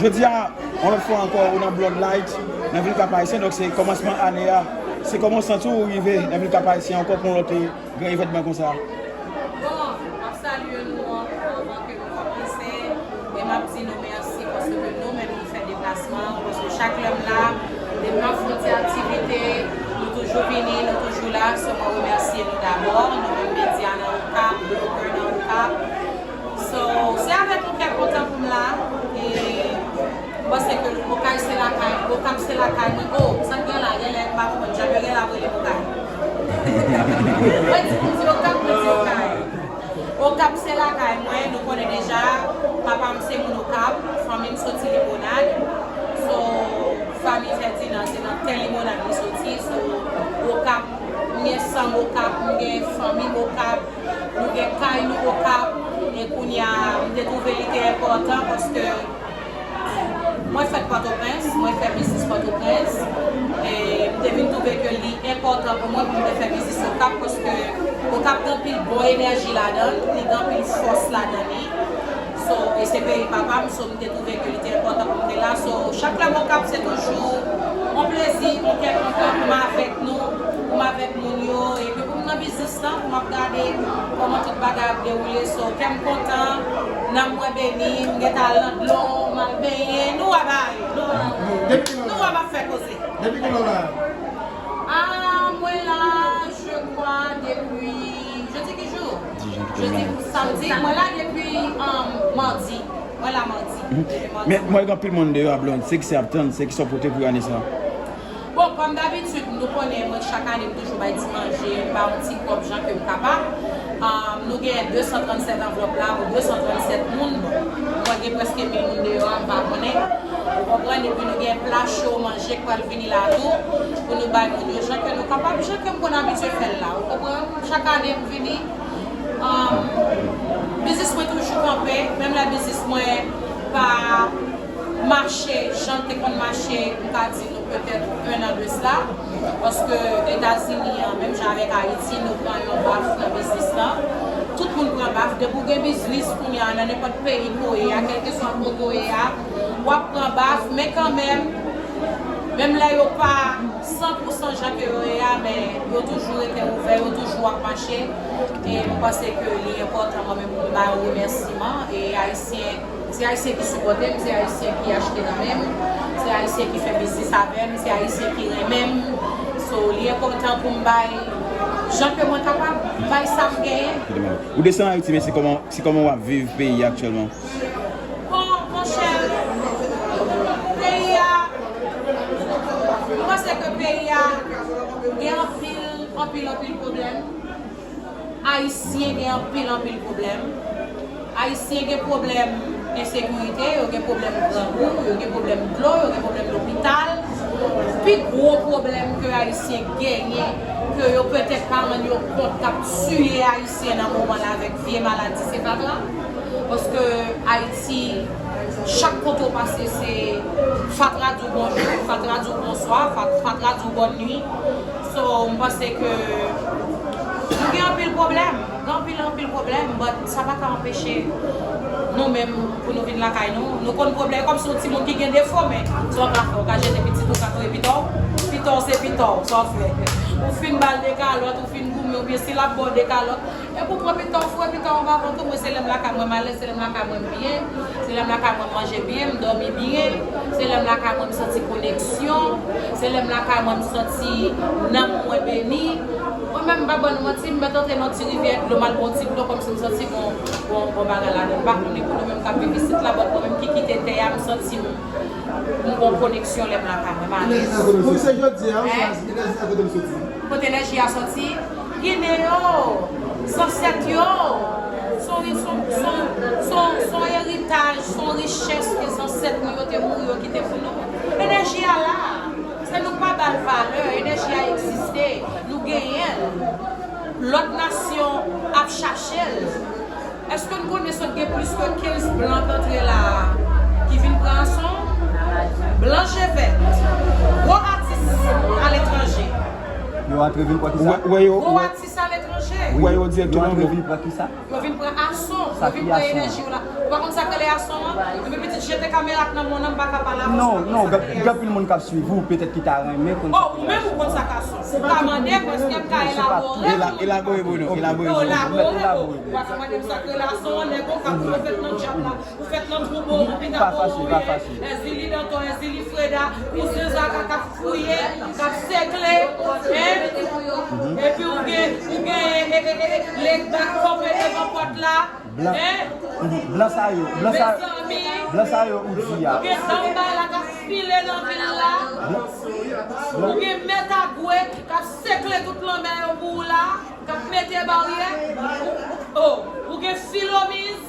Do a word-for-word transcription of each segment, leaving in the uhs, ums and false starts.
Jodi a, yon lòt fwa ankò, ou nan Bloodlight, nan vil Kap Ayisyen, donk se kòmansman ane a. Se kòman w santi w rive nan vil Kap Ayisyen ankò pou yon lòt, eh, gran evènman konsa? Bon, m ap salye nou ankò anvan ke nou kòmanse, e m ap di nou mèsi paske nou menm nou fè deplasman, paske chak lè m la, depi m ap fè yon ti aktivite, nou toujou vini, nou toujou la, so mwen remèsye nou dabò, nou menm medya nan Okap, blogger nan Okap. So, se avèk yon kè kontan pou m la. E m panse ke Okay se lakay, Okap se lakay mwen. Oh, sa k gen la, genlè m pa konprann, jan yo genlè ap rele m Okay. Mwen di, m di Okap, mwen di Okay. Okap se lakay mwen, nou konnen deja, papa m se moun Okap, fanmi m soti Limonad. So, fanmi Ferdinand se nan tè Limonad li soti, so Okap, m gen san m Okap, m gen fanmi m Okap, nou gen kay nou Okap, e kounye a, m te twouve li te enpòtan paske mwen fèt Pòtoprens, mwen fè biznis Pòtoprens, e m te vin twouve ke li enpòtan pou mwen pou m te fè biznis Okap, paske Okap gen anpil bon enèji ladan l, li gen anpil fòs ladan li. So, e se peyi papa m, so m te twouve ke li te enpòtan pou m te la. So, chak lè m Okap, se toujou yon plezi, yon kè kontan pou m avèk nou, pou m avèk moun yo, epi pou m nan biznis lan, pou m ap gade kòman tout bagay ap dewoule. So, kè m kontan, nanm mwen beni, m gentan al nan dlo, m al benyen, nou wè bagay, nou, nou wè m ap fè koze. Depi kilè w la? Ah, mwen la, je crois, depi, jodi ki jou? Jodi, samdi, mwen la depi, um, madi. Mwen la madi. Depi madi. Men, mwen gen anpil moun deyò a, Blonde. Se ki sa y ap tann, se ki sa w pote pou ane sa? Bon, kòm dabitid, nou konnen, mwen, chak ane, m toujou bay ti manje, m ba yon ti kòb jan ke m kapab. Um, nou gen de san trannsèt anvlòp la pou de san trannsèt moun. Bon, mwen gen prèske mil moun deyò a, m pa konnen. Ou konprann? Epi nou gen pla cho, manje k pral vini la tou, pou nou bay moun yo jan ke nou kapab, jan ke m konn abitye fè l la. Ou konprann? Chak ane m vini, um, biznis mwen toujou kanpe, menm lè biznis mwen pa mache jan l te konn mache, m ka di nou petèt en an de sla, paske Etazini an, menm jan avèk Ayiti, nou pran yon baf nan biznis lan. Tout moun pran baf. Depi w gen biznis kounye a nan nenpòt peyi ke w ye a, kèlkeswa kote w ye a, w ap pran baf, men kanmenm, menm lè yo pa san pou san jan ke yo ye a, men yo toujou rete ouvè, yo toujou ap mache. E m panse ke li enpòtan mwen menm pou m ba yo remèsiman. E Ayisyen, se Ayisyen ki sipòte m, se Ayisyen ki achte nan men m, se Ayisyen ki fè biznis avè m, se Ayisyen ki renmen m. So, li enpòtan pou m bay, jan ke mwen kapab, bay sa m genyen. Ou desann Ayiti, men se kòman, se kòman w ap viv peyi a aktyèlman? Bon, monchè, peyi a, mwen panse ke peyi a gen anpil, anpil, anpil pwoblèm. Ayisyen gen anpil, anpil pwoblèm. Ayisyen gen pwoblèm ensekirite, yo gen pwoblèm grangou, yo gen pwoblèm dlo, yo gen pwoblèm lopital. Pi gwo pwoblèm ke Ayisyen genyen, ke yo petèt pa rann yo kont k ap tiye Ayisyen nan moman la avèk vye maladi, se fatra. Paske Ayiti, chak kote w pase, se fatra di w bonjou, fatra di w bonswa, fa-, fatra di w bòn nwi. So, m panse ke nou gen anpil pwoblèm, gen anpil, anpil pwoblèm, but sa pa ka anpeche nou menm pou nou vin lakay nou. Nou konn pwoblèm, kòmsi yon timoun ki gen defo, men sa w ka fè, w ka jete pitit ou, ka touye pita w, pita w se pita w, sa w fè. Ou fin ba l de kalòt, ou fin goumen, oubyen si l ap ba w de kalòt, epi w pran pita w, foure pita w anba vant ou. Mwen, se lè m lakay mwen m alèz, se lè m lakay mwen m byen, se lè m lakay mwen m manje byen, m dòmi byen, se lè m lakay mwen m santi koneksyon, se lè m lakay mwen m santi nanm mwen beni. Mwen menm, m pa ba nou manti, m mèt antre nan ti rivyè dlo, m al pran ti dlo, kòmsi m santi m gon, gon, gon bagay ladan. M pa konnen pou nou menm k ap viv isit la, but mwen menm ki kite tè a, m santi m, m gon koneksyon lè m lakay mwen, m alèz. Pou se jodi a, ou chwazi, enèji a kote l soti? Kote enèji a soti? Ginen yo, zansèt yo, son, son, son, son, son eritaj, son richès ke zansèt nou yo te mouri, yo kite pou nou. Enèji a la, se nou k pa ba l valè, enèji a egziste, nou genyen l. Lòt nasyon ap chache l. Èske n konnen sot gen plis ke kenz blan k antre la a, ki vin pran ason? Blan je vèt, gwo atis aletranje. Yo antre vin pran kisa? Ou wè, ou wè yo, gwo atis aletranje. Ou wè yo direkteman. Yo antre vin pran kisa? Yo vin pran ason. Sa ki ason an? Ou pa konn sa k rele ason an? Epi pitit, jete kamera k nan men w nan, m pa ka pale avè w. Non, non, gen anpil moun k ap swiv ou, petèt ki ta renmen konn sa ki ason an. Oh, ou menm ou konn sa k ason. Ou ka mande m, èske m ka elabore pou ou? Elabore pou nou, elabore pou nou. Elabore. Ou pa ka mande m sa k rele ason an, nèg ou ka fè w fèt nan djab la. Ou fèt nan twoubo, ou pita kòlonyen, Èzili Danton, Èzili Freda, kouzen Zaka k ap fouye, k ap sekle, en? Epi ou gen, ou gen, e, e, e, e, Legba k kanpe devan pòt la, en? Blan sa yo, blan sa, blan sa yo ou di a. Ou gen Danbala k ap file nan vil la. Ou gen Mèt Agwe k ap sekle tout lanmè yo pou ou la. K ap mete baryè. Oh, ou gen Filomiz.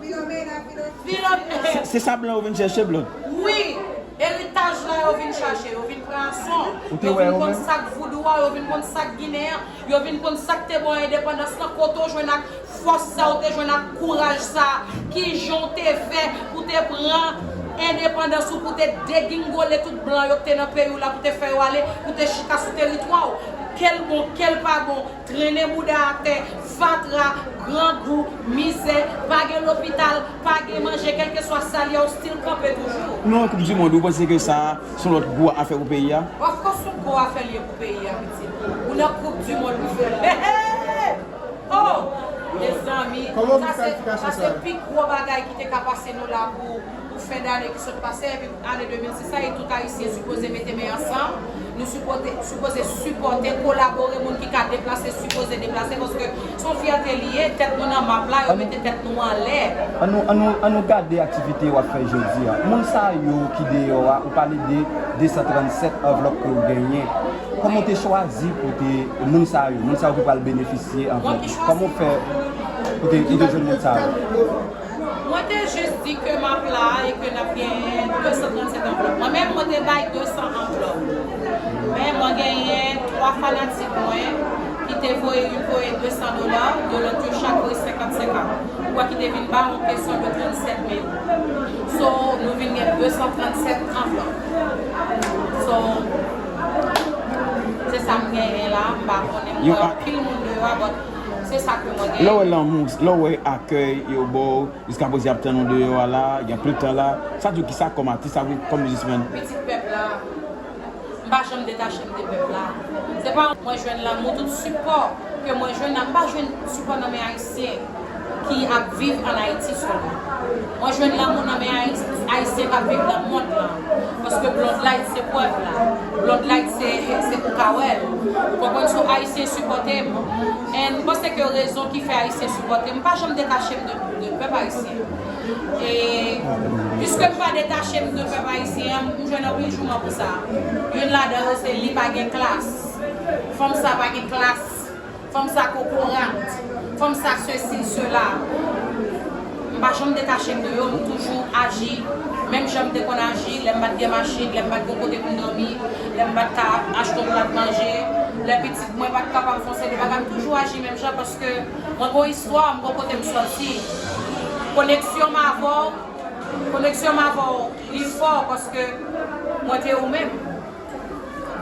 Filomena, Filomena. Se, se sa blan yo vin chèche, blan. Wi, eritaj la yo vin chache, yo vin pran ason. Yo vin konn sa k voudou a, yo vin konn sa k ginen an, yo vin konn sa k te ba w endepandans lan, kote w jwenn ak fòs sa, ou te jwenn ak kouraj sa, kijan w te fè pou te pran endepandans ou, pou te degingole tout blan yo k te nan peyi w la, pou te fè yo ale, pou te chita sou teritwa w. Kè l bon, kè l pa bon, trennen bouda atè, fatra, grangou, mizè, pa gen lopital, pa gen manje, kèlkeswa sa l ye, w still kanpe toujou. Nou nan koup di mond, ou panse ke sa a se yon lòt gwo afè pou peyi a? Of course, se yon gwo afè l ye pou peyi a, pitit. Ou nan koup di mond, ou fè l. Oh! Mezanmi, sa se, sa se pi gwo bagay ki te ka pase nou la pou, pou fen dane ki sot pase, epi ane de mil sis la, e tout Ayisyen sipoze mete men ansanm. Nou sipoze, sipoze sipòte, kolabore, moun ki ka deplase, sipoze deplase, paske se yon fyète li ye, tèt nou nan map la, yo mete tèt nou anlè. An nou, an nou, an nou gade aktivite w ap fè jodi a. Moun sa yo ki deyò a, ou pale de de san trannsèt anvlòp ke w genyen. Kòman w te chwazi pou te moun sa yo, moun sa yo ki pral benefisye anvlòp? Kòman w fè pou te, pou te jwenn moun sa yo? Mwen te jis di ke m ap la e ke n ap gen de san trannsèt anvlòp. Mwen menm, mwen te bay de san anvlòp. Men mwen genyen twa fanatik mwen ki te voye, youn voye de san dola, de lòt yo chak voye senkant senkant. Ou wè ki te vin ba yon kesyon de trannsèt mil. So, nou vin gen de san trannsèt anvlòp. So, se sa m genyen la, m pa konnen, m wè anpil moun deyò a, but se sa ke mwen genyen. Lè w wè lanmou, lè w wè akèy yo ba w, jiskaprezan y ap tann ou deyò a la, gen anpil tan la, sa di w kisa kòm atis, sa vle kòm biznismèn? Pitit pèp la. M pa janm detache m de pèp la. Se pa mwen jwenn lanmou, tout sipò ke mwen jwenn la, m pa jwenn sipò nan men Ayisyen ki ap viv ann Ayiti sèlman. Mwen jwenn lanmou nan men Ayis-, Ayisyen k ap viv nan mond lan. Paske Blonde Light se prèv la. Blonde Light se, se ou ka wè l. Ou konprann, se Ayisyen sipòte m. And m panse ke rezon ki fè Ayisyen sipòte m, m pa janm detache m de, de pèp ayisyen. E piske m pa detache m de pèp ayisyen an, m jwenn anpil jouman pou sa. Youn ladan yo se li pa gen klas. Fanm sa pa gen klas. Fanm sa kokorat. Fanm sa sesi, sela. M pa janm detache m de yo, m toujou aji menm jan m te konn aji lè m pa t gen machin, lè m pa t gen kote pou m dòmi, lè m pa t ka achte yon plat manje, lè pitit mwen pa t kapab fè yon seri de bagay, m toujou aji menm jan paske mwen gon istwa, m gon kote m sòti. Koneksyon m avè w, koneksyon m avè w, li fò paske mwen te ou menm.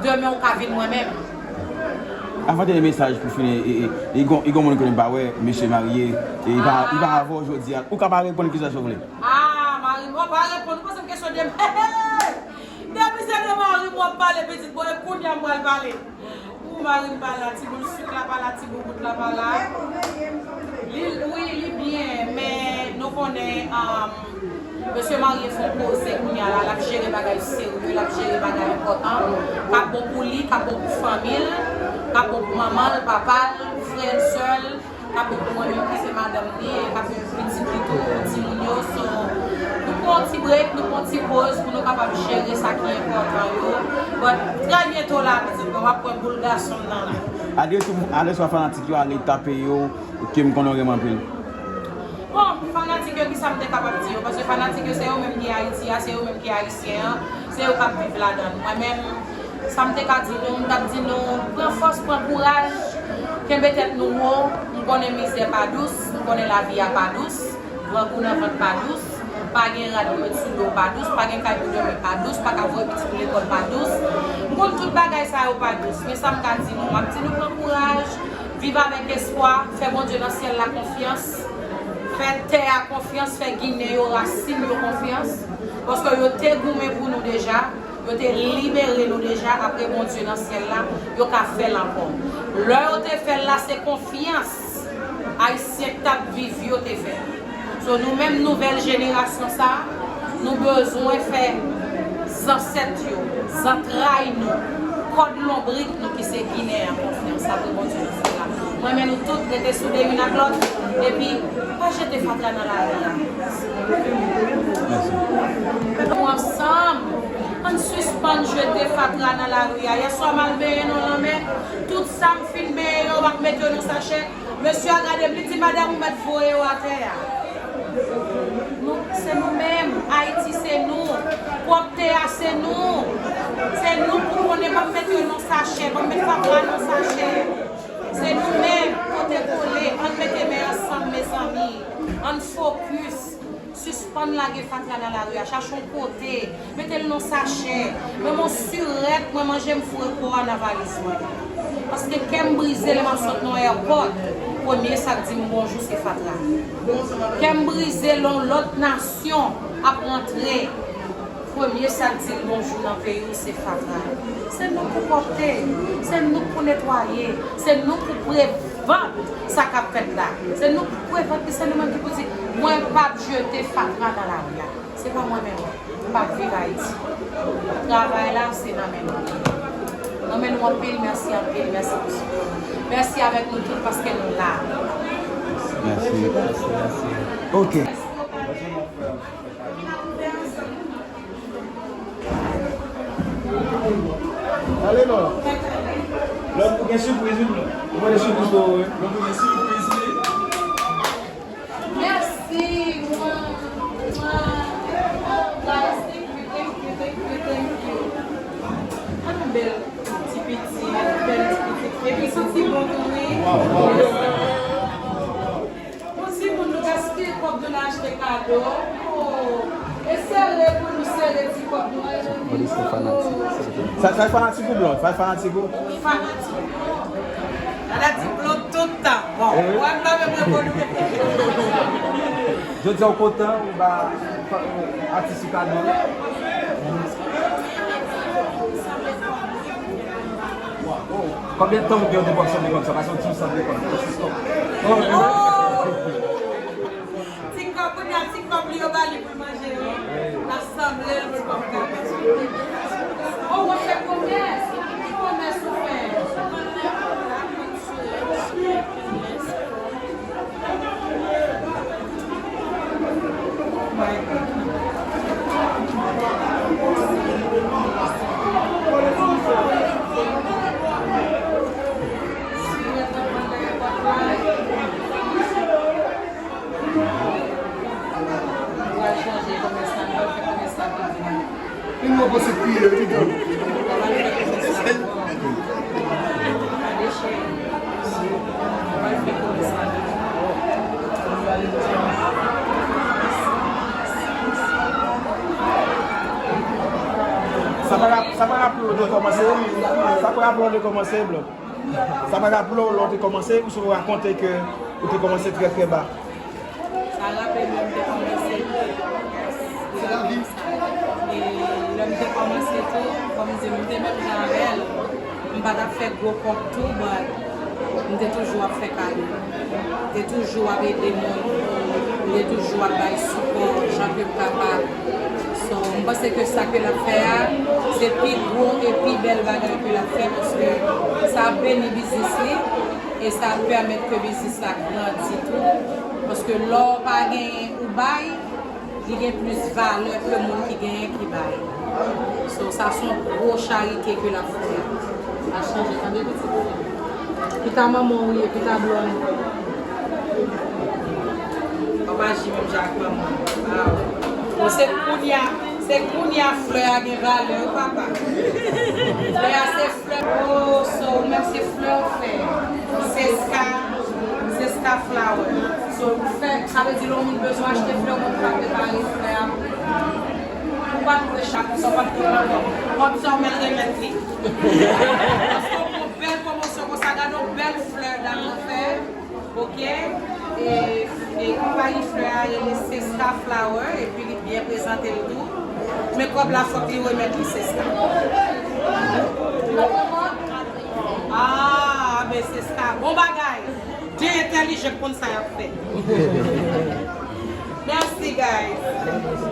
Demen w ka vin mwen menm. Avan dènye mesaj pou fini, e, e, e gon, e gon moun ke nou pa wè, mesye marye, e li pa, li pa avè w jodi a. Ou ka pa reponn kesyon sa si w vle. Ah, mari m, oh, pa reponn, ou poze m kesyon de, depi se de mari m w ap pale, pitit, bon, e kounye a m pral pale. Ou mari m pa la, ti boul sik la pa la, ti boubout la pa la. Li, wi, li byen, men nou konnen, um, mesye marye fè yon koze kounye a la, l ap jere bagay serye, l ap jere bagay enpòtan, k ap bon pou li, k ap bon pou fanmi l, k ap bon pou manman l, papa l, frè l, sè l. K ap bon pou mwen menm ki se madanm li, e k ap gen pitit li tou, timoun yo. So, nou pran yon ti break, nou pran yon ti poz pou nou kapab jere sa ki enpòtan yo. But, trè byento la, pitit mwen, w ap pran boul gason m nan men w. Adrese, adrese a fanatik yo, ale tape yo, ke m konnen w renmen anpil. Bon, fanatik yo, kisa m te kapab di yo? Paske fanatik yo, se yo menm ki Ayiti a, se yo menm ki Ayisyen an, se yo k ap viv ladan l. Mwen menm, sa m te ka di nou, m t ap di nou, pran fòs, pran kouraj, kenbe tèt nou wo. M konnen mizè pa dous, m konnen lavi a pa dous, grangou nan vant pa dous, pa gen rad pou met sou do w pa dous, pa gen kay pou dòmi pa dous, pa ka voye pitit ou lekòl pa dous. M konn tout bagay sa yo pa dous, men sa m ka di nou, m ap di nou pran kouraj, viv avèk espwa, fè Bondye nan syèl la konfyans. Fè tè a konfyans, fè Ginen yo, rasin yo konfyans, paske yo te goumen pou nou deja, yo te libere nou deja, apre Bondye nan syèl la, yo ka fè l ankò. Lè yo te fè l la, se konfyans Ayisyen k t ap viv yo te fè l. So, nou menm nouvèl jenerasyon sa a, nou bezwen fè zansèt yo, zantray nou, kòd lonbrik nou ki se Ginen an konfyans apre Bondye nan syèl la. Mwen men nou tout rete soude youn ak lòt, epi pa jete fatra nan lari a. Nou ansanm, ann sispann jete fatra nan lari a. Yèswa m al benyen nan lanmè, tout sa m fin benyen yo, m ap mete yo nan sachè. Mesye a gade m, li di, "Madanm, ou mèt voye yo atè a." Nou, se nou menm. Ayiti, se nou. Pwòpte a, se nou. Se nou pou konnen, pa mete yo nan sachè, pa mete fatra nan sachè. Se nou menm, pote kole, ann mete men ansanm, mezanmi. Ann fokis. Sispann lage fatra nan lari a, chache yon kote, mete l nan sachè. Mwen, mwen sirèt, mwen manje m foure kò a nan valiz mwen. Paske kè m brize lè m ap sot nan èpòt, premye sa k di m bonjou se fatra. Kè m brize lè yon lòt nasyon ap rantre, premye sa k di l bonjou nan peyi w se fatra. Se nou pou pwòpte, se nou pou netwaye, se nou pou prevant sa k ap fèt la. Se nou pou prevant li, se nou menm ki pou di, "Mwen p ap jete fatra nan lari a." Se pa mwen menm. M p ap viv Ayiti. Travay la, se nan men nou. Nan men nou anpil, mèsi anpil, mèsi pou sipò nou. Mèsi avèk nou tout paske nou la. Mèsi. Ok. Ale non. Lòt pou gen sipriz, wi, non. Ou mande sipriz pou ou, wi. Lòt pou gen sipriz, wi. Mèsi, mwa, mwa. Oh, guys, thank you, thank you, thank you, thank you. An nou bèl ti piti, bèl ti piti. Epi santi bon tou, wi. Pou timoun nou gaspiye kòb nou nan achte kado. Oh, e sere pou nou sere ti kòb nou. Polis te fanatik. Sa, sa fanatik ou blòd? Sa fanatik ou? Fanatik. Fanatik blòd tout tan. Bon, eh, wè m pa menm reponn ou. Jodi a ou kontan ou ba atis ou kado? Konbyen tan ou gen ou te konn sanble kòb sa? Paske ou di ou sanble kòb. Oh! Ti kòb, kounye a, ti kòb li yo ba li pou l manje yo. L ap sanble l ti kòb ka. Oh, w ap fè komès? Ki komès ou fè? Li mwen pase kriye, li di. Sa pa rap-, sa pa raple w de kòmanse, wi. Sa pa raple w de kòmanse, bro. Sa pa raple w lè w te kòmanse, ou sot rakonte ke ou te kòmanse trè, trè ba. Sa raple m lè m te kòmanse. E lè m te kòmanse tou, kòm di m, m te menm jan avè l. M pa t ap fè gwo kòb tou, but m te toujou ap fè kado. M te toujou ap ede moun. M te toujou ap bay sipò jan ke m kapab. So, m panse ke sa ke l ap fè a, se pi gwo e pi bèl bagay ke l ap fè, paske sa ap beni biznis li, e sa ap pèmèt ke biznis la grandi tou. Paske lè w pa genyen, ou bay, li gen plis valè ke moun ki genyen ki bay. So, sa se yon gwo charite ke l ap fè a. Sa chanje, tande pitit. Pita manman w ye, pita blòd. Papa J menm jan ak manman. Waw. Bon, se kounye a, se kounye a flè a gen valè, wi, papa. Flè a se flè. Oh, so, ou menm se flè ou fè. Seska, Seska Flower. So, ou fè, sa vle di lè yon moun bezwen achte flè, ou menm ou ka prepare flè a pou li. Ou pa twouve cha konsa, ou pa twouve l ankò. Kòmsa ou mèt remèt li. Paske w pran bèl pwomosyon konsa, gade yon bèl flè dam nan fè. Ok? E, Konpayi flè a rele Seska Flower, epi li byen prezante l tou. Men kòb la fòk li remèt li Seska. Ah, men Seska, bon bagay. De entèlijan k konn sa y ap fè. Merci, guys.